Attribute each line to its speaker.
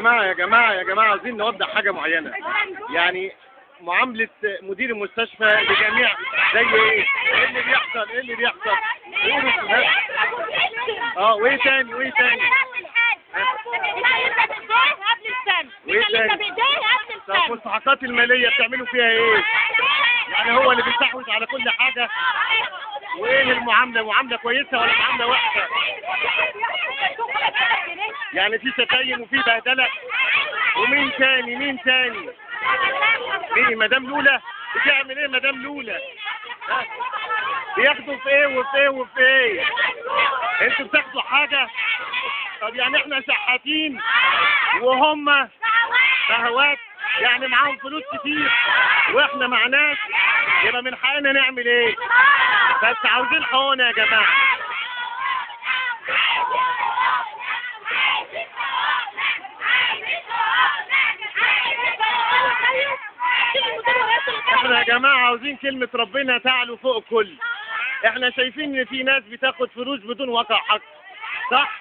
Speaker 1: جماعة يا جماعة يا جماعة، عاوزين نوضح حاجة معينة. يعني معاملة مدير المستشفى لجميع زي ايه؟ ايه اللي بيحصل؟ ايه اللي بيحصل؟ اه وايه تاني؟ وايه تاني؟ وايه تاني؟ طب والمستحقات المالية بتعملوا فيها ايه؟ يعني هو اللي بيستحوذ على كل حاجة. وايه المعاملة؟ معاملة كويسة ولا معاملة وحشة؟ يعني في شتايم وفي بهدلة. ومين تاني؟ مين تاني؟ مين؟ مدام لولا بتعمل ايه؟ مدام لولا بياخدوا في ايه وفي ايه وفي ايه؟ انتوا بتاخدوا حاجة؟ طب يعني احنا شحاتين وهم بهوات، يعني معاهم فلوس كتير واحنا معناش، يبقى من حقنا نعمل ايه؟ بس عاوزين حقوقنا يا جماعة. احنا يا جماعة عاوزين كلمة ربنا تعلو فوق الكل. احنا شايفين ان في ناس بتاخد فلوس بدون وقع حق، صح؟